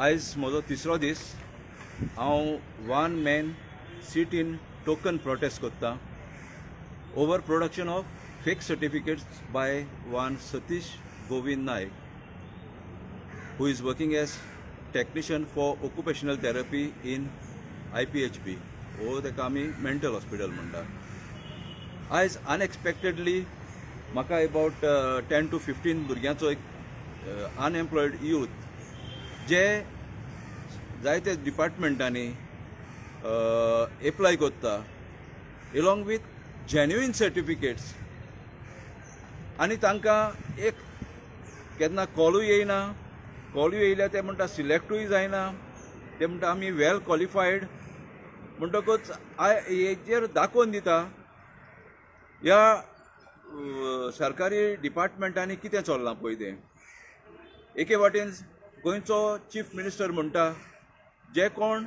आयज म्हजो तिसरो दीस. हांव one man sit in token protest करता over production of fake certificates by one Satish Govind Naik, who is working as technician for occupational therapy in IPHB. हो ताका आमी मेंटल हॉस्पिटल म्हणटा. आयज अनएक्सपेक्टेडली म्हाका अबावट 10 टू 15 भुरग्यांचो एक unemployed youth, जे जायते डिपार्टमेंटांनी एप्लाय करता एलॉंग विथ जेन्युइन सर्टिफिकेट्स, आनी तांकां एक केन्ना कॉलूय येयना. कॉलूय येयल्यार ते म्हणटा सिलेक्टूय जायना. ते म्हणटा आमी वेल क्वॉलिफायड. म्हणटकूच I हेजेर दाखोवन दिता ह्या सरकारी डिपार्टमेंटांनी कितें चल्लां पळय तें. एके वाटेन गोंयचो चीफ मिनिस्टर म्हणटा, जे कोण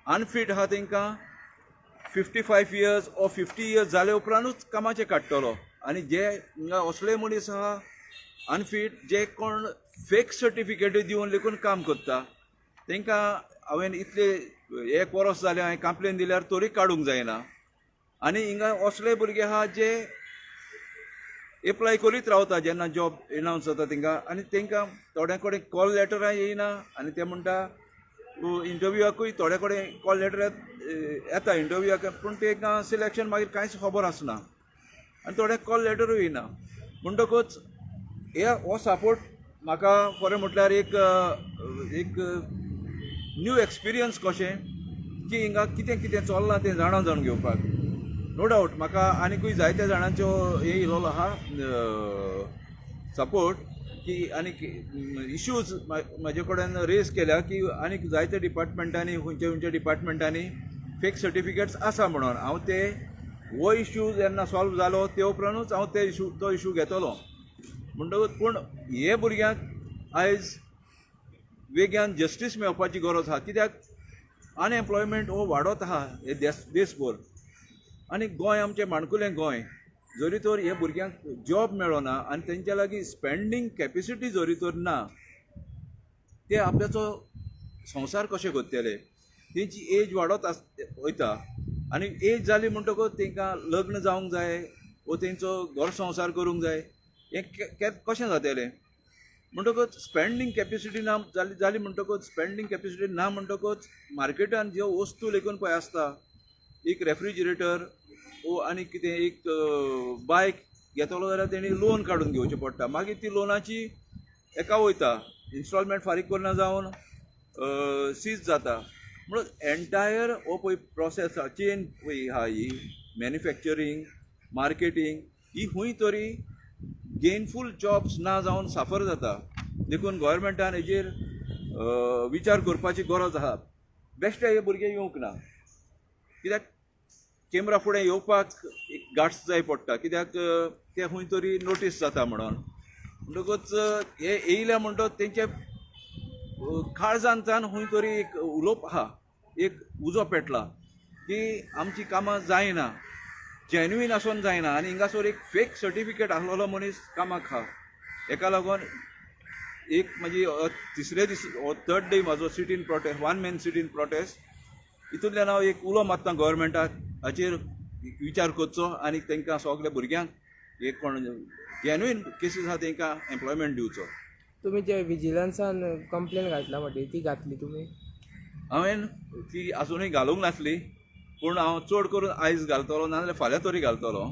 अनफीट आहा तांकां 55 years or 50 years जाले उपरांतूच कामाचें काडटलो, आनी जे हिंगा असले मनीस आहा अनफीट, जे कोण फेक सर्टिफिकेटी दिवन लेगून काम करता, तांकां हांवें इतले एक वर्स जालें हांवें कंप्लेन दिल्यार तरी काडूंक जायना. आनी हिंगा असले भुरगे आहा जे एप्लाय करीत रावता जेन्ना जॉब एनावन्स जाता तांकां, आनी तांकां थोड्या कडेन कॉल लेटरां येयना. आनी ते म्हणटा इंटरव्यूआकूय थोड्या कडेन कॉल लेटर येता इंटरव्यूआक, पूण तांकां सिलेक्शन मागीर कांयच खबर आसना आनी थोड्यांक कॉल लेटरूय येयना. म्हणटकूच हे हो सपोर्ट म्हाका खरें म्हटल्यार एक एक न्यू एक्सपिरियन्स कशें की हिंगा कितें कितें चल्लां तें जाणा जावन घेवपाक. नो डावट, म्हाका आनिकूय जायत्या जाणांच्यो हे येयलोलो आहा सपोर्ट की आनीक इश्यूज म्हाजे कडेन रेज केल्या की आनीक जायत्या डिपार्टमेंटांनी, खंयच्या खंयच्या डिपार्टमेंटांनी फेक सर्टिफिकेट्स आसा म्हणून. हांव ते हो इश्यू जेन्ना सॉल्व जालो ते उपरांतूच हांव ते इशू तो इशू घेतलो. म्हणटकूच पूण हे भुरग्यांक आयज वेग्यान जस्टीस मेळपाची गरज आहा, कित्याक अनएम्प्लॉयमेंट हो वाडत आहा हे देश देशभर. आनी गोंय आमचें माणकुलें गोंय जरी तर हे भुरग्यांक जॉब मेळना आनी तेंच्या लागीं स्पेंडींग कॅपेसिटी जरी तर ना, ते आपल्याचो संवसार कशें करतले? तेंची एज वाडत आस वयता आनी एज जाली म्हणटकूच तांकां लग्न जावंक जाय वो तेंचो घर संवसार करूंक जाय. हें कशें जातलें? म्हणटकूच स्पेंडींग कॅपेसिटी ना जाली जाली म्हणटकूच, स्पेंडींग कॅपेसिटी ना म्हणटकूच मार्केटान ज्यो वस्तू लेगून पळय आसता, एक रेफ्रिजरेटर वो आनी कितें एक बायक घेतलो जाल्यार तेणी लोन काडून घेवचें पडटा. मागीर ती लोनाची हेका वयता, इन्स्टॉलमेंट फारीक करना जावन सीज जाता. म्हणून एंटायर हो पळय प्रोसेस चेन पळय आहा, ही मॅन्युफॅक्चरींग, मार्केटींग, ही खंय तरी गेनफूल जॉब्स ना जावन साफर जाता. देखून गोवोरमेंटान हेजेर विचार करपाची गरज आहा. बेश्टे हे भुरगे येवंक ना, कित्याक कॅमरा फुडें येवपाक एक गाट्स जाय पडटा, कित्याक ते खंय तरी नोटीस जाता म्हणून. म्हणटकूच हे येयले म्हणटकच तेंचे काळजांतल्यान खंय तरी एक उलोवप आहा, एक उजो पेटला की आमची कामां जायना, जेन्युइन आसोन जायना आनी हिंगासर एक फेक सर्टिफिकेट आसलेलो मनीस कामाक आहा. हेका लागून एक म्हजी तिसरे दीस, थर्ड डे म्हाजो sit in protest, one man sit in protest. हितूंतल्यान हांव एक उलो मारता गोवोरमेंटाक, हाचेर विचार करचो आनी तांकां सगल्या भुरग्यांक एक कोण जेन्युइन केसीस आहा तांकां एम्प्लॉयमेंट दिवचो. तुमी जे विजिलन्सान कंप्लेन घातला म्हणटी, ती घातली तुमी? हांवें ती आजुनूय घालूंक नासली, पूण हांव चड करून आयज घालतलो, नाजाल्यार फाल्यां तरी घालतलो.